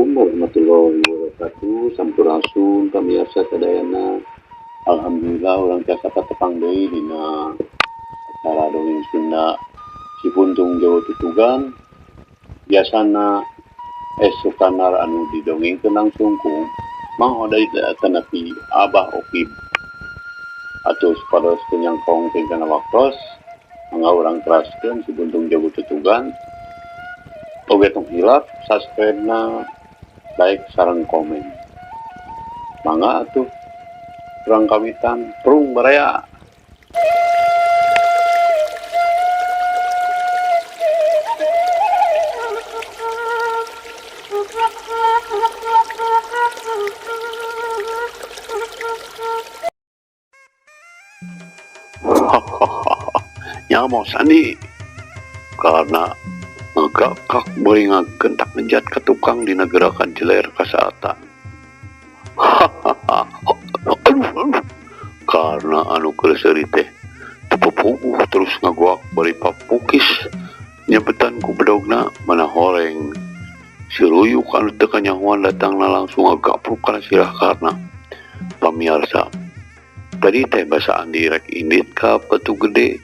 Assalamualaikum warahmatullahi wabarakatuh. Sampurasun pamiarsa sadayana. Alhamdulillah urang tiasa patepang deui dina acara dongeng Sunda Cibuntung Jawa Tutugan. Biasana esukanar anu didongengkeun langsung ku Mang Oday tanapi Abah Okib. Atuh supados teu nyangkong tingkana waktos, mangga urang teraskeun Cibuntung Jawa Tutugan. Oge tong hilap subscribe-na, like sareng komen. Mangga atuh urang kawitan prung baraya. Nya mau sani karena ngagakak beuring ngagentak ngejat ka tukang dina gerakan jeler kasaatan. Aduh, aduh. Karena anu keur seuri teh teu puguh terus ngagoak bari papukis nyebetan ku bedogna mana horeng. Si Ruyuk anu teu kanyahoan datangna langsung ngagapruk kana sirah karna. Pamiarsa, tadi teh basa Andi rek indit ka Batu Gede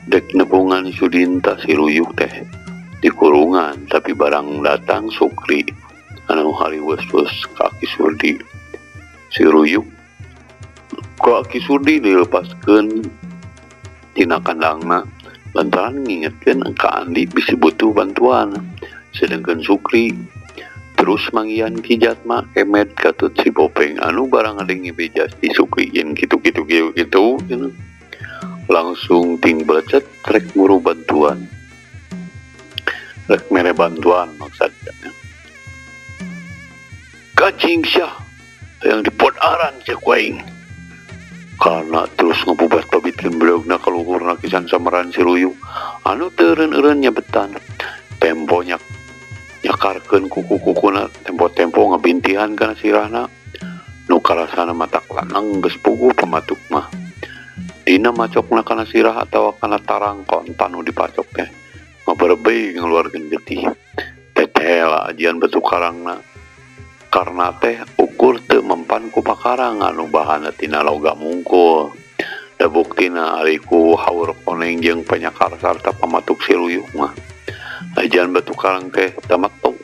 dek nebungan Sudinta si Ruyuk teh di kurungan, tapi barang datang Sukri anu hariweus-weus ka Aki Surdi. Si Ruyuk ku Aki Surdi dilepaskeun tina kandangna lantaran ngingetkeun ka Andi bisi butuh bantuan. Sedengkeun Sukri terus manggihan Ki Jatma kemet katut si Bopeng anu barang ngadenge beja si Sukri yen kitu-kitu kitu kitu langsung ting belecet rek muru bantuan. Rek mere bantuan maksudnya. Kacing syah yang dipodaran cek waing. Karena terus ngepubas pabitkeun bedogna kaluhurna kisan samaran si Ruyuk anu teu eureun-eureun nyebetan. Tempo nyakarkeun kuku-kukuna tempo-tempo ngabintihan kana sirahna. Nu karasana matak lanang geus puguh pamatuk mah. Dina macokna kana sirah atawa kana tarang kontan nu dipacok teh. Ngaberebey ngaluarkeun getih. Tetela ajian batu karangna. Karena teh ukur teu mempan ku pakarang anu bahanna tina logam mungkul. Da buktina ari ku haur koneng jeung panyakar sarta pamatuk si Ruyuk mah. Ajian batu karang teh tamat tong.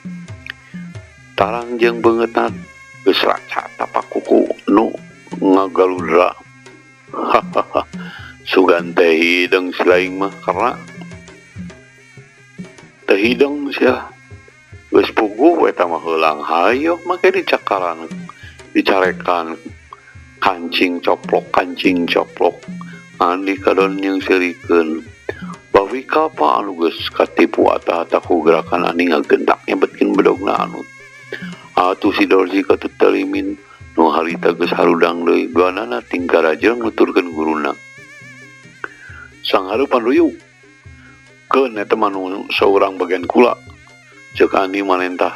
Tarang jeung beungeutna geus raca tapak kuku nu ngagaludra. Hahaha. Sugan teh hideung si laing mah karena teh hideung sia. Geus puguh eta mah heulang hayoh make dicakaran dicarekan kancing coplok Andi kadon jeung seurikeun. Bawi kapa anu geus katipu atah-atah ku gerakan Andi ngagentak nyebetkeun bedogna anu. Atuh si Dorji katut talimin nu harita geus harudang deui duanana tingkah rajeng nuturkeun guruna. Sanghareupan Ruyuk keun eta mah nu saurang bagian kula. Ceuk Andi malentah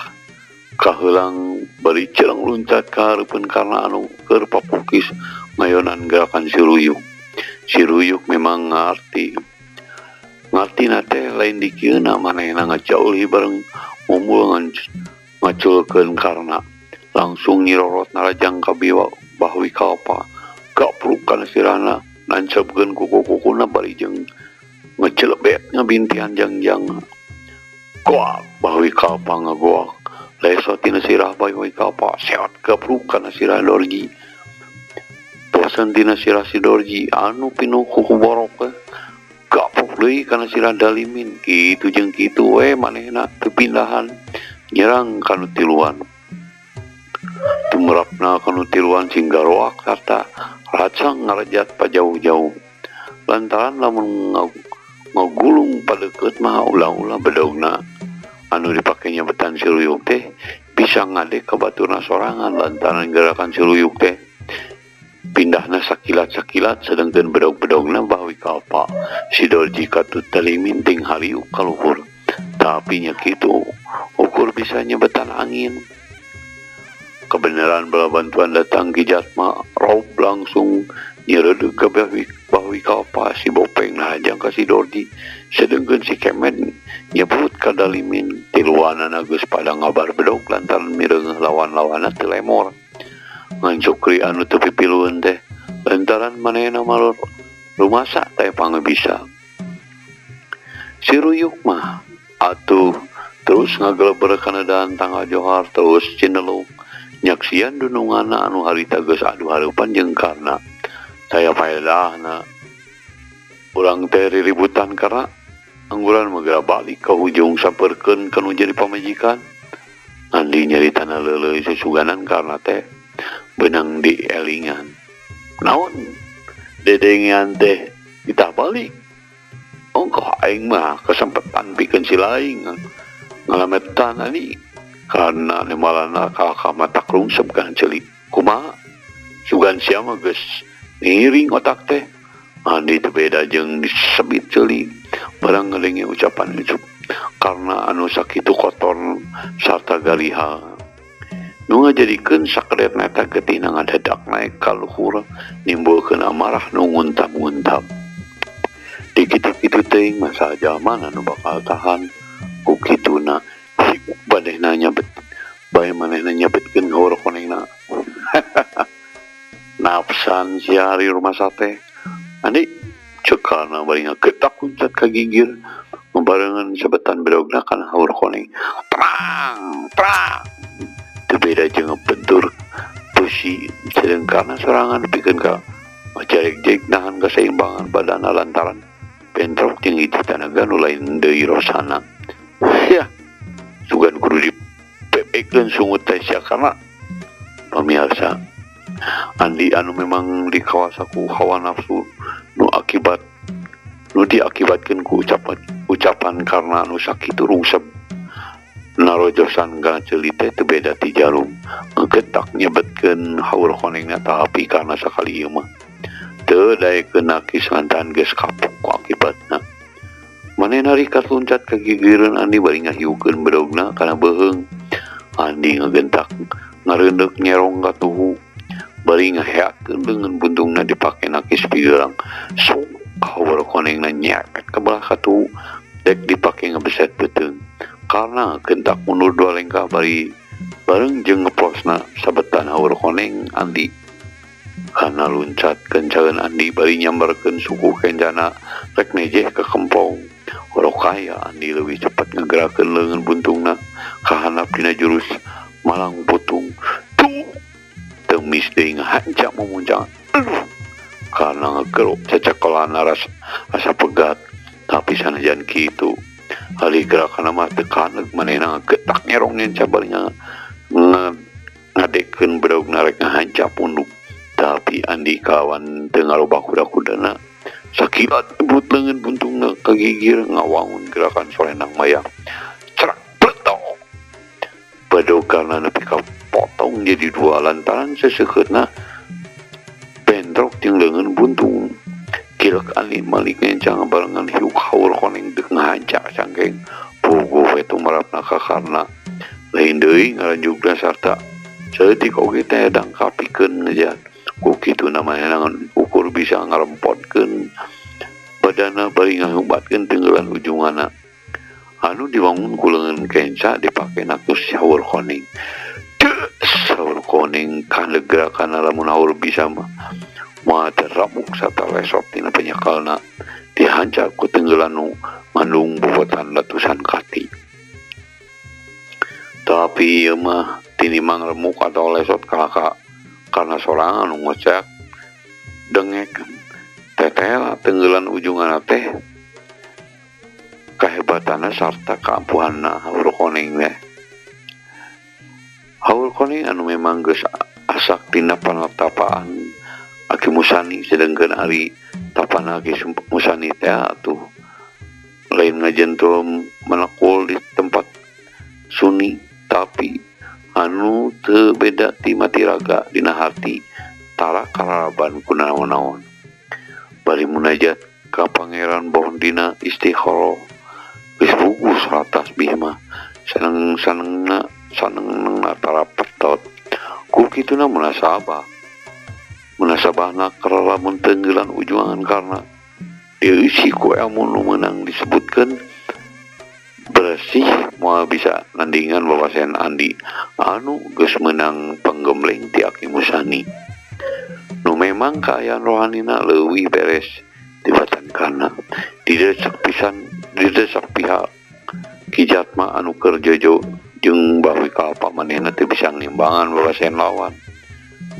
kaheulang bari celeng luncat ka hareupeun karna anu keur papukis ngayonan gerakan si Ruyuk. Si Ruyuk memang ngarti. Ngartina teh lain dikieuna manehna ngajaulih bareng ngumpul ngaculkeun karna. Langsung nyirorot narajang ka biwa Bahwi Kalpa. Gapruk kana sirahna nancebkeun kuku-kukuna bari jeung ngecelebet ngabintihan jangjang. Goak Bahwi Kalpa ngagoak. Leso tina sirah Bahwi Kalpa seot gapruk kana sirah Dorji. Bosen tina sirah si Dorji anu pinuh kuku borok gapruk deui kana sirah Dalimin. Kitu jeung kitu we manehna teu pindahan nyerang kanu tiluan. Tumrapna kanu tiluan sing garoak sarta racang ngarejat pajauh-jauh. Lantaran lamun ngagulung padeukeut mah ulah-ulah bedogna anu dipake nyebetan si Ruyuk teh bisa ngadek ka baturna sorangan lantaran gerakan si Ruyuk teh pindahna sakilat-sakilat sedengkeun bedog-bedogna Bahwi Kalpa. Si Dorji katut talimin ting hariuk ka luhur. Tapi nya kitu ukur bisa nyebetan angin. Kebenaran bala bantuan datang Ki Jatma rob langsung nyereudeuh ka Bahwi Kalpa. Si Bopeng nah jang ka si Dorji sedengkeun si Kemet nyebut ka Dalimin. Katiluanana geus pada ngabar bedog lantaran mireungeuh lawan-lawanna teu lemor. Ngan Sukri anu teu pipilueun teh lantaran manehna malor rumasa teh pangbisa. Si Ruyuk mah atuh terus ngageleber kana daan tangga Johar terus cinelung nyaksian dununganna anu harita geus adu hareupan jeung Karna. Taya faedahna urang teh riributan karena angguran mah balik ka hujung sampeurkeun ka nu jadi pamajikan. Andi nyaritana leuleuy susuganan Karna teh beunang dielingan. Naon dedengean teh ditah balik. Ongkoh aing mah kesempetan pikeun si laing ngalametan ani karena nemalana ka mata rungsep kana ceuli. Kumaha? Sugan sia mah geus ngiring otak teh. Andi teu beda jeung disebit ceuli. Barang ngadenge ucapan Ucup karena anu sakitu kotor sarta galiha. Nu ngajadikeun sakedet eta getina ngadadak naek ka luhur nimbulkeun amarah nu nguntap-nguntap. Di kitu-kitu teuing masa jalma anu bakal tahan ku kituna hiuk manehna nyabet bae manehna nyabetkeun haur konengna. Nafsan sia ari rumah teh. Andi ceuk Karna bari ngagetak kuncat ka gigir ngabarengan sabetan bedogna kana haur koneng. Prang prang teu beda jeung ngabentur beusi sedeng Karna sorangan pikeun ka majareg-jeg nahan kaseimbangan badana lantaran bentrok jeung hiji tanaga nu lain deui rosana. Yah, sugan kudu dipepekeun sungut teh sia Karna. Pamiarsa, Andi anu memang dikawasa ku hawa nafsu nu akibat nu diakibatkeun ku ucapan Karna anu sakitu rungsep narojosan kana ceuli teh teu beda ti jarum ngegetak nyebetkeun haur konengna tapi karena sakali ieu mah teu daekeun nakis lantaran geus kapok ku akibatna. Manehna rikat luncat ka gigireun Andi bari ngahiukeun bedogna kana beuheung. Andi ngagentak ngareundek nyerong ka tuhu bari ngaheakeun leungeun buntungna dipake nakis pigelang. Sok haur konengna nyepet ka belah katuhu dek dipake ngebeset beuteung. Karna gentak mundur dua lengkah bari bareng jeung ngeplosna sabetan haur koneng Andi. Karna luncat kencaeun Andi bari nyamberkeun suku kencana rek nejeh ka kempong. Orokaya Andi leuwih cepet ngagerakeun leungeun buntungna kahanap dina jurus malang putung. Tuh temis deui ngahancak mumuncang. Aduh, karena ngegeruk cacakelana rasa pegat. Tapi sanajan kitu ali gerakan mah teu kaneg manehna ngagetak nyerong ngenca bari ngadekeun bedogna rek ngahancak punduk. Tapi Andi kawan teu ngarobah kuda-kudana sakilat but leungeun buntungna kagigir ngawangun gerakan solenang mayang. Cerak pletok. Bedog karena nepi ka potong jadi dua lantaran sesekeutna bentrok jeung leungeun buntung. Kilek Andi malik ngencang barengan hiuk haur koneng deuk ngahancak cangkeng. Puguh we tumarapna ka Karna. Lain deui ngaranjugna sarta saeutik oge teh dangkapikeun ngejan. Ku kituna manehna ukur bisa ngarempotkeun badana bari ngahumbatkeun tenggelan ujunganna. Anu diwangun ku leungeun kenca dipake nakus haur koneng. Haur koneng kana gerakan lamun haur bisa mah moal terabuk sarta lesot tina penyekalna dihancak ku tenggelan nu ngandung bobotan ratusan kati. Tapi ieu mah tinimang remuk atau lesot kalaka karena sorangan nu ngocak dengek tetela tenggelan ujunganna teh kahebatanna sarta kaampuhanna haur koneng teh. Haur koneng anu memang geus asak tina panatapaan Aki Musani sedengkeun ari tapana Aki Musani teh atuh lain ngajentul menekul di tempat suni tapi anu teu beda ti mati raga dina hati tara kararaban ku naon-naon. Bari munajat ka Pangeran bohong dina istikharah geus puguh salat tasbih mah saneng-sanengna saneng-senengna tara petot. Ku kituna munasabah munasabahna keur lamun tenggelan ujuangan karena dieusi ku ilmu nu meunang disebutkeun Bersih moal bisa nandingan wawasan Andi anu geus meunang panggembleng ti Aki Musani. Nu memang kaayaan rohanina leuwih beres tibatan kana didesak pisan didesak pihak Ki Jatma anu keur jojo jeung Bawi Kalpa manehna teu bisa ngimbangan wawasan lawan.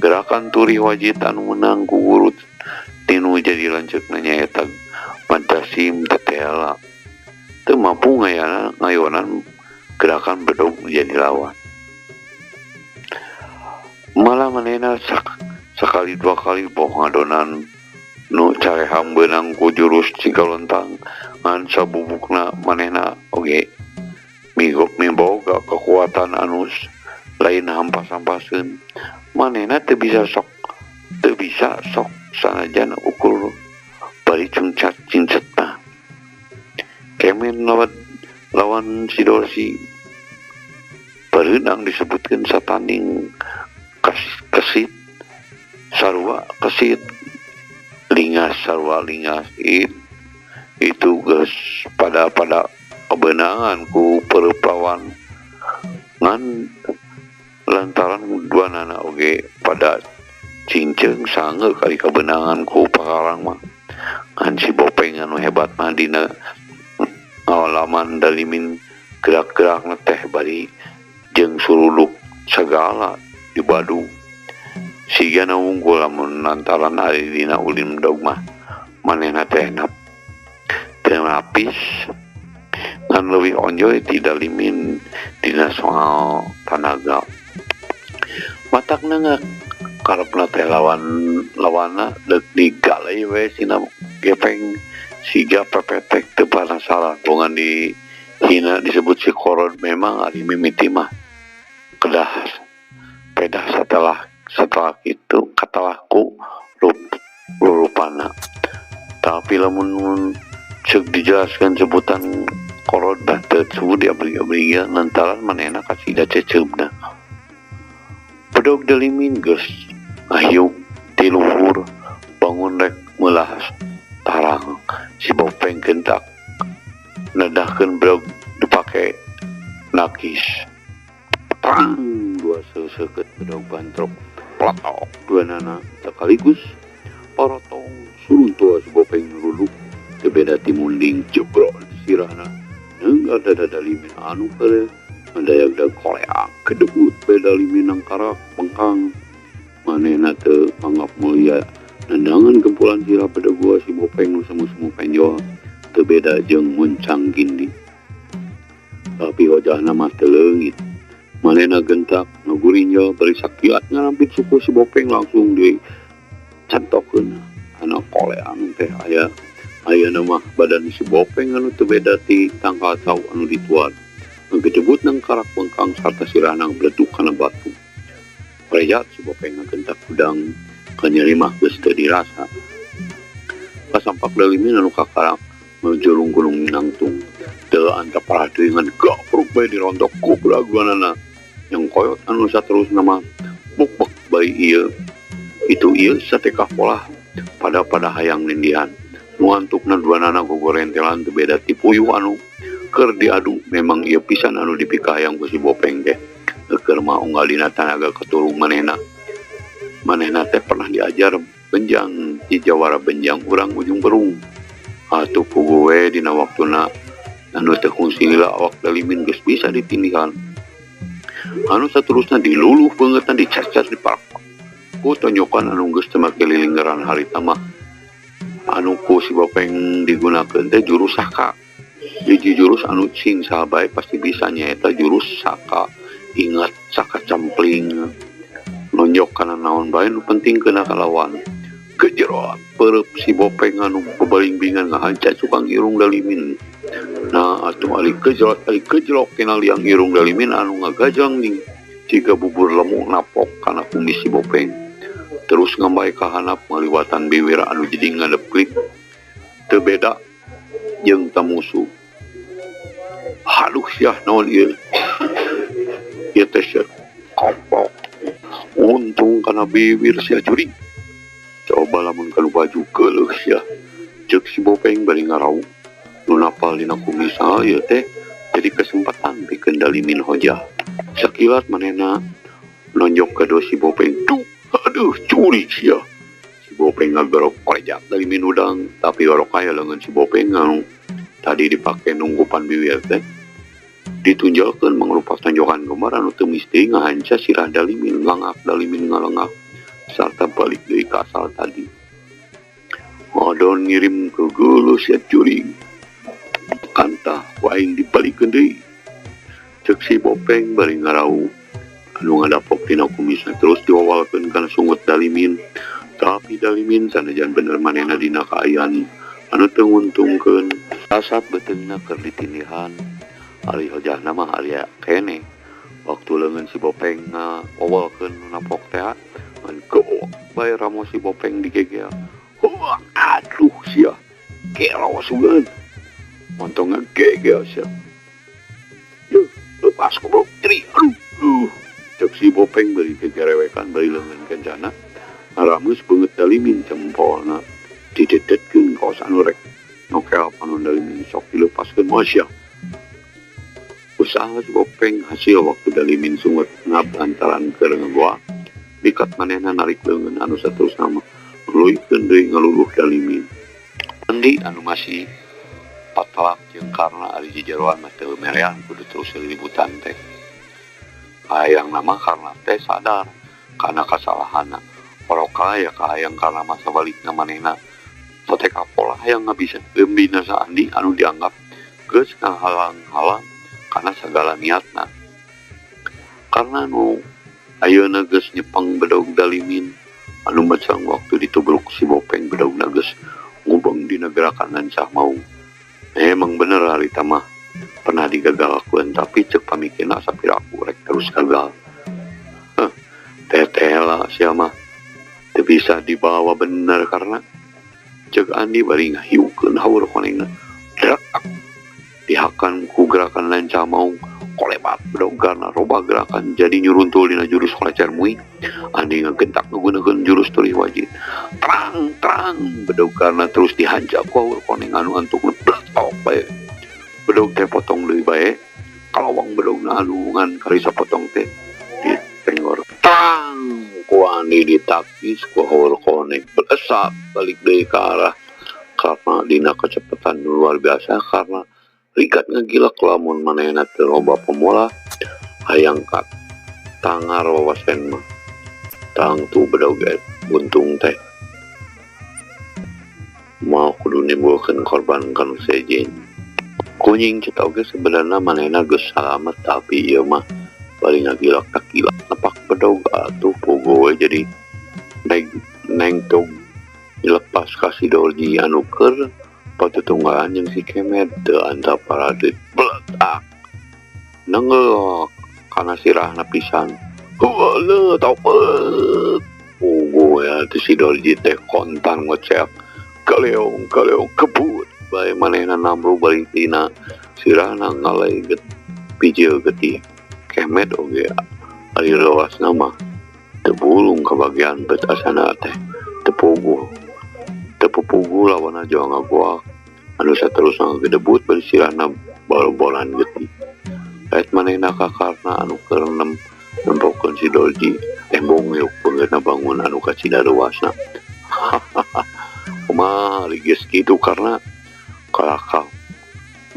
Gerakan turi wajit anu meunang ku guru tinu jadi lanceukna nyaeta Madasim tetela teu mampu ngayonan gerakan bedog jadi lawan. Malah manehna sekali dua kali boh ngadonan nu carehang beunang ku jurus Cigalontang ngan sabubukna manehna oge miboga kekuatan anu lain hampas-hampaseun. Manehna teu bisa sok sanajan ukur bari cungcat cincetna. Kemen lawan si Dorsi berenang disebutkan satanding kesit sarua kesit lingas sarua lingas itu geus pada kebenangan ku perupawan ngan lantaran dua nana oge pada cinceng sange kali kebenangan ku pakarang mah ngan si Bopeng anu hebat mah dina ngalaman dalimin gerak-gerak teh bari jeung suruluk segala di Badung sigana unggul lamun lantaran ari dina ulin dog mah manehna teh teu napis ngan leuwih onjoy tidak limin dina soal tanaga matakna karepna teh lawan lawana deuk digalai we sina gepeng siga pepetek teu penasaran bongan di hina disebut si korod memang ari mimiti mah kedah pedah setelah itu katalahku rupana. Tapi lamun ceuk dijelaskan sebutan korod bah teu sebut diabri-abri lantaran manehna kasida ceceubna. Bedog delimin geus ngahiuk ti luhur bangun rek meulah tarang si Bopeng gentak nedahkeun bedog dipake nakis. Prang dua seusekeut bedog bantrok platok dua nana sekaligus parotong suruntua si Bopeng nuruluk teu beda ti munding jebrol sirahna neunggal dada dalimin anu keur ngadayak-dag koleak kedebut beda limin nangkarak bengkang manehna teu anggap mulia nendangan gempulan sirah bedog gua si Bopeng nu semu-semu penjol teu beda jeung muncang gindi. Tapi wajahna mah teu leungit. Manehna gentak ngagurinjol bari sakiat ngarampit suku si Bopeng langsung dicentokeun anak koleang teh aya ayeuna mah badan si Bopeng anu teu beda ti tangkal cau anu dituan ngagedebut nangkarak bengkang sarta sirahna ngableduk kana batu. Rejat si Bopeng ngagentak hudang kanyeri mah geus teu dirasa. Kasampak dalimin anu kakarak ngajulung gunung nangtung teu antep parah deui ngan gapruk bae dirontok ku beraguanana. Yang koyot anu saterusna mah buk-bek bae ieu itu ieu satekah polah pada hayang nindihan. Nu antukna duanana gogorentelan teu beda ti puyuh anu keur diadu memang ieu pisan anu dipikahayang ku si Bopeng teh. Keur mah unggal dina tanaga ketulung manehna. Manehna teh pernah diajar benjang di jawara benjang urang Ujung Berung. Atuh puguh we dina waktuna anu teu kungsi lila awak dalimin geus bisa ditindihan. Anu saterusna diluluh beungeutna dicacat diparpak ku tonyokan anu geus teu make lilinggaran harita mah anu ku si Bopeng digunakeun teh jurus saka. Hiji jurus anu cing saha bae pasti bisa nyaeta jurus saka. Ingat saka campling nonjok kana naon bae nu penting keuna kalawan. Kejerot perep si Bopeng anu babalingbingan ngahanca cukang irung dalimin. Nah atuh ali kejelok kena liang irung dalimin anu ngagajang ning jiga bubur lemu napok kana kumis si Bopeng. Terus ngambai ka handap ngaliwatan biwir anu jadi ngadeplik teu beda jeung tamusuh. Haduh sia naon ieu? Ieu teh sia kopok. Untung kana bibir sia juri. Coba lamun kana baju geuleuh sia. Ceuk si Bopeng bari ngaraung. Nu napal dina kumis ieu teh jadi Jadi kesempatan pikeun Dalimin hojah. Sakilat manehna nonjok ka si Bopeng. Duh, aduh, curi sia. Si Bopeng ngagorok korejak Dalimin udang, tapi orok aya leungeun si Bopeng anu tadi dipake nunggupan bibir teh. Ditunjulkeun mangrupa tonjokan gemar anu teu misti ngahanca sirah Dalimin langak Dalimin ngalengak sarta balik deui ka asal tadi. Odon ngirim ke geuleuh sia juring. Kantah ku aing dibalikeun deui. Ceuk si Bopeng bari ngarau anu ngadapok tina kumisna terus diwawalkeun kana sungut Dalimin. Tapi Dalimin sanajan bener manehna dina kaayaan anu teu nguntungkeun. Asap beuteungna keur ditindihan. Ari hojahna mah aya keneh. Waktu leungeun si Bopeng ngawawalkeun nu napok teh ngan geok bae ramo si Bopeng digegel. Huah, aduh sia. Gelo sugan. Montong ngegegel sia. Yuh, lepas goblok nyeri. Aduh. Ceuk si Bopeng bari gegerewekan bari leungeun kencana. Ngarameus beungeut Dalimin cempolna didedetkeun kaos anu rek nokel panon Dalimin sok dilepaskeun mah sia. Usaha si Bopeng hasil waktu Dalimin sungut ngap lantaran keur ngagoa. Dikat manehna narik leungeun anu saterusna mah nuluykeun deui ngaluluh Dalimin. Andi anu masih patelak jeung karna ari jejeroan mah teu merean kudu terus lilibutan teh. Hayang nama karna teh sadar kana kasalahanna. Orok aya kahayang karna mah sabalikna manehna sotek apolah hayang ngabisa binasa Andi anu dianggap geus ngahalang-halang kana sagala niatna. Karna nu ayeuna geus nyepeng bedog Dalimin anu macang waktu ditubruk si Bopeng bedogna geus ngubeng dina gerakan lancah maung. Emang bener harita mah pernah digagalkeun tapi ceuk pamikirna sapiraku rek terus gagal. Heh, teteh lah sia mah teu bisa dibawa bener karena ceuk Andi bari ngahiukeun haur konengna. Drak dihakan ku gerakan lancah maung kolebat bedog karna robah gerakan jadi nyuruntul dina jurus kolecer mui. Andi ngagentak nggunakeun jurus tuli wajib. Terang terang bedog karna terus dihancak ku haur koneng anu antukna bletok bae. Bedog teh potong deui bae. Kalawang bedogna anu ngan karisa potong teh ditenggor. Terang ku Andi ditakis ku haur koneng belesak balik deui ka arah karena dina kecepatan luar biasa karena rikat ngegilak lamun manehna teu loba pemula hayang ka tangar wawasen mah tangtu bedog buntung teh mau kudu nimbulkeun korban kanu sejen. Kunying ceta oge sebenarna manehna geus salamet tapi ieu mah bari ngagilak takilak nepak bedog atuh pogo we jadi nengtog dilepas ka si Dorji anu keur patutunggalan jeung si Kemet teu antap paradit bletak nengelok kana sirahna pisan. Heueuh topet pogo ya teh si Dorji teh kontan ngocek kaleong kaleong kebut bae manehna namru balik tina sirahna ngalai bijil getih. Kemet oge ari leuasna mah teu bulung kabagian bet asana teh teu puguh teu pupuguh lawanna jauh ngagoak anu saterusna ngagedebut bari sirahna bol-bolan getih. Ait manehna ka karna anu keur nempokeun si Dorji teh bongyok beungeutna bangun anu kacida leuasna. Kumaha geus kitu karna kalakah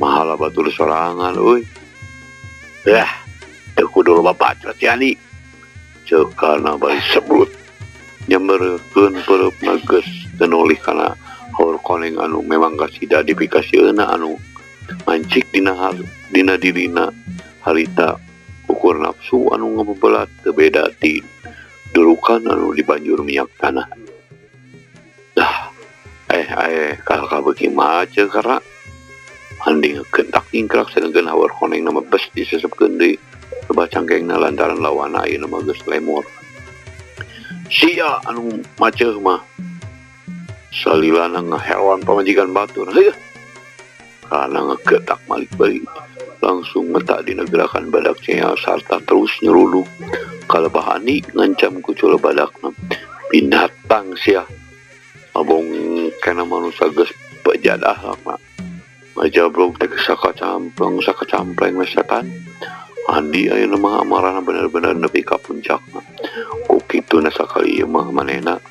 mahala batur sorangan euy. Yah, teu kudu loba bacot si Andi. Ceuk karna bari sebut nyamberkeun peureupna geus teu nolih kana haur koneng anu memang kasida dipikasieunna anu mancik dina dirina harita ukur nafsu anu ngabebelat teu beda ti durukan anu dibanjur minyak tanah. Dah, kalakah beuki mace karna Andi ngegentak ingkrak sedengkeun haur koneng nama bes disesepkeun deui loba cangkengna lantaran lawana ayeuna mah geus lemor. Sia anu maceuh mah salilana ngahewan pamajikan batur. Heuh. Karena ngegetak malik bari langsung ngetak dina gerakan badak cea sarta terus nyeruluk kalebah Andi ngancam ku cula badakna. Binatang sia abong kana manusia geus pejadah mah. Ngajablog teh sakacampleng sakacampleng we setan. Andi ayeuna mah amarahna bener-bener nepi ka puncakna. Ku kituna sakali ieu mah manehna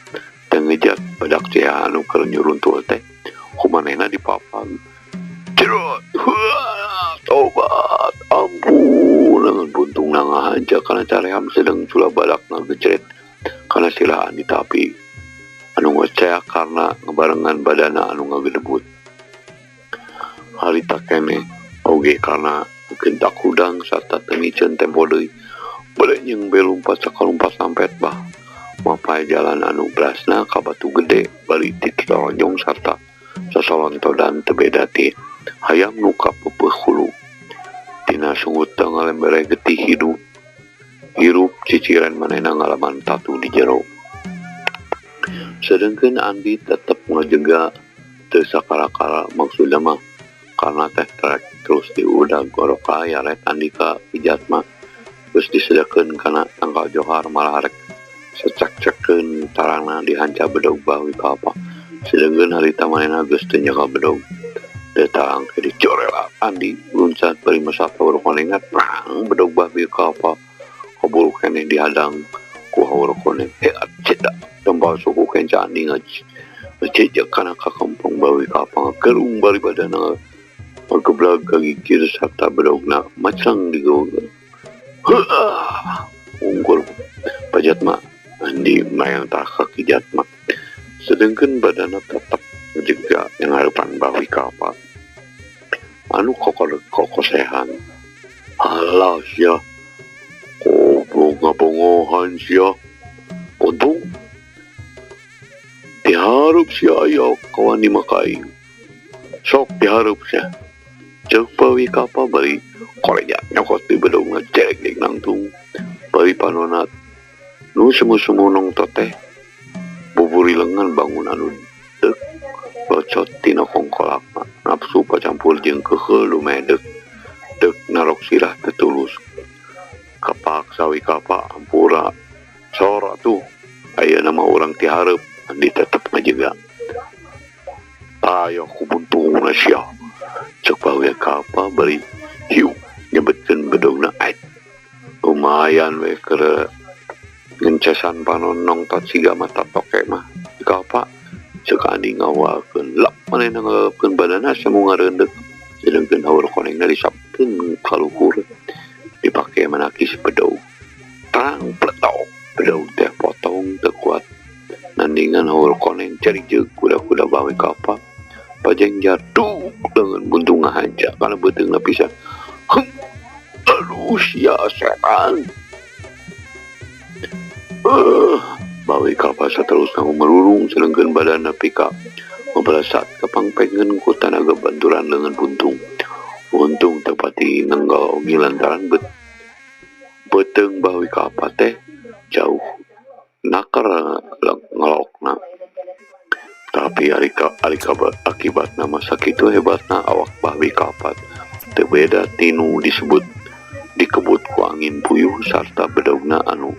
teu ngejat badak cea anu keur nyuruntul teh. Ku manehna dipapag. Cerot. Tobat. Ampun, lengan buntungna ngahaja kana caream sedeng cula badak ngagejret kana sila Andi tapi anu ngoceak karena ngebarengan badana anu ngagedebut. Harita keneh oge karena gentak hudang sarta teu miceun tempo deui. Bade jeung be lumpat sakalumpat sampet bah. Mapay jalan anu brasna ka batu gede bari titoronjong sarta sasolontodan teu beda ti hayam nu kapeupeuh hulu. Tina sungut teu ngalembere getih hidup. Hirup ciciren manehna ngalaman tatu di jero. Sedengkeun Andi tetep ngajega teu sakara-kara maksudna mah karena teh trek terus diudag gorok aya ret Andi ka pijat mah geus disedekeun kana tangkal johar malah rek secek-cekeun tarangna dihanca bedog bawi kalapa. Sedengkeun harita manehna geus teu nyaka bedog. Datang ke dicorela Andi luncat bari mesat haur konengan prang bedog bawi kalapa kaburu keneh dihadang ku haur koneng heat cedak tembal suku kenca Andi ngajejek kana ka kampung bawi kalapa gerung bari badana mageblag gagigir sarta bedogna macang digoga. Unggul pajat mah Andi mayang tah ka kijat mah. Sedengkeun badana tetep juga yang harapan bawi kalapa anu kokosehan. Alah sia goblok ngabongohan sia. Untung dihareup sia aya kawan di makaing. Sok dihareup sia. Ceuk bawi kalapa bari koreja nyokot di bedog ngajelek nangtung bari panona nu semu-semu nongtot teh buburi lengan bangun anu deuk locot tina kongkolakna nafsu pacampur jeung keukeuh lumedek deuk narok sirah teu tulus kapaksa wi kalapa hampura sora tuh ayeuna mah urang ti hareup Andi tetep ngajega. Ayo ku buntungna sia. Ceuk bawi kalapa bari hiu nyebetkeun bedogna ait. Lumayan we keur ngencesan panon nongtot siga mata toke mah kalapa. Ceuk Andi ngawalkeun lap manehna ngalepkeun badana semu ngareundeuh. Sedengkeun haur konengna disapkeun ka luhur dipake manakis bedog. Tang pletok bedog teh potong teu kuat. Nandingan haur koneng cari jeung kuda-kuda bawi kalapa. Pajeng jatuh lengan buntung ngahaja kana beuteungna pisan. Aduh sia setan. Bawi kalapa saterusna merurung sedengkeun badanna pika ngabelasat ka pangpengeun ku tanaga banturan leungeun buntung. Untung teu pati nenggal oge lantaran beuteung bawi kalapa teh jauh naker ngelokna. Tapi akibatna masa kitu hebatna awak bawi kalapa teu beda tinu disebut dikebut ku angin puyuh sarta bedogna anu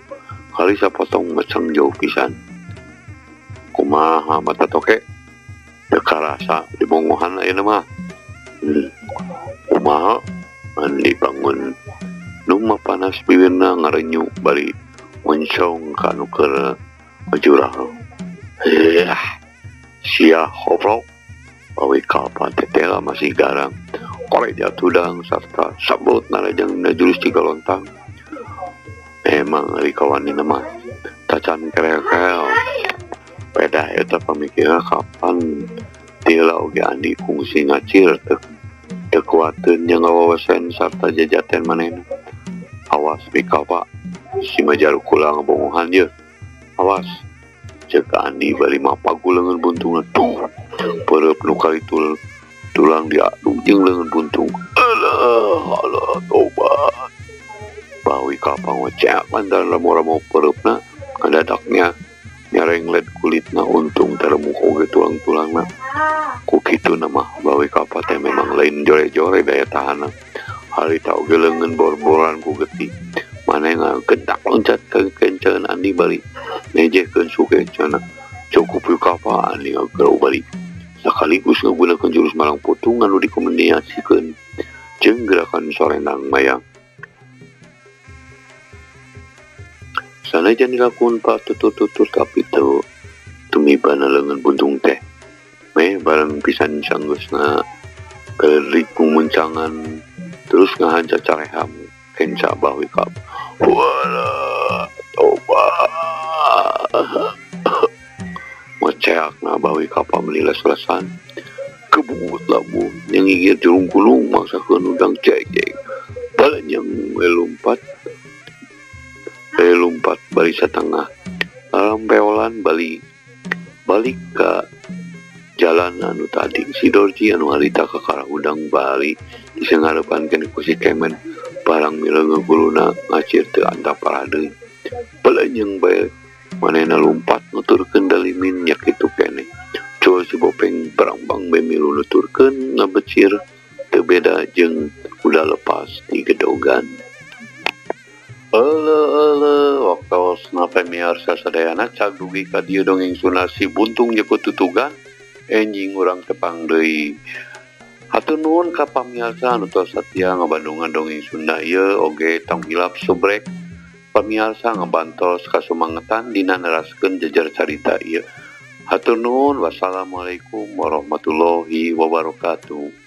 kali sapotong meceng jauh pisan. Kumaha mata toke teu karasa dibongohan ayeuna mah. Kumaha Andi bangun nu mapanas bibirna ngarenyu bari moncong ka nu keur ngajurah. Sia hoprok bawi kalapa tetela masih garang koreja tudang sarta sabut narajang na jurus tiga lontang. Emang ari kawanina mah tacan kerel-kerel. Pedah eta pamikirna kapan tila oge Andi kungsi ngacir teu kuateun jeung ngawawasen sarta jajaten manehna. Awas bi kalapa si majaru kula ngabongohan ye. Awas ceuk Andi bari mapagu leungeun buntungna tuh peureub nu kalitul tulang diadu jeung leungeun buntung. Alah alah tobat. Bawi kalapa ngocek lantaran ramo-ramo peureupna ngadadaknya nyarenglet kulitna untung teremuk oge tulang-tulangna. Ku kituna mah bawi kalapa teh memang lain jore-jore daya tahanna. Harita oge leungeun bor-boran ku getih. Manehna gentak loncat ka kenceun Andi bari nejehkeun suke cenah. Cukup yuk kalapa Andi ngagerau bari Sakaligus ngagunakeun jurus malang putung anu dikombinasikeun jeung gerakan sorenang mayang. Sanajan dilakukan patutur-tutur tapi teu tumibana leungeun buntung teh. Meh bareng pisan sanggeusna kalerik mumuncangan terus ngahanca careham kenca bahui kap. Wala toba. Maceakna bahui kapa melilas-lasan. Kebungut labu yang ngigir jurung gulung maksakeun udang cek-cek. Balanyang we lumpat bali satengah. Lampeolan balik ka jalan anu tadi. Si Dorji anu harita kakara hudang bali disenghareupan keneh ku si Kemen barang mileungeun guluna ngacir teu antap parah deui. Balanyang bae manehna lumpat nuturkeun dalimin nya kitu keneh. Cul si Bopeng barangbang bae milu nuturkeun ngabecir teu beda jeung udah lepas di gedogan. Euleuh waktosna pamiarsa sadayana cag dugi ka dieu dongeng Sunda si Buntung jeung tutugan enjing urang tepang deui. Hatur nuhun ka pamiarsa anu tos satia ngabandungan dongeng Sunda ieu oge tong hilap subrek pamiarsa ngabantos kasumangetan dina neraskeun jejer carita ieu. Hatur nuhun, wassalamualaikum warahmatullahi wabarakatuh.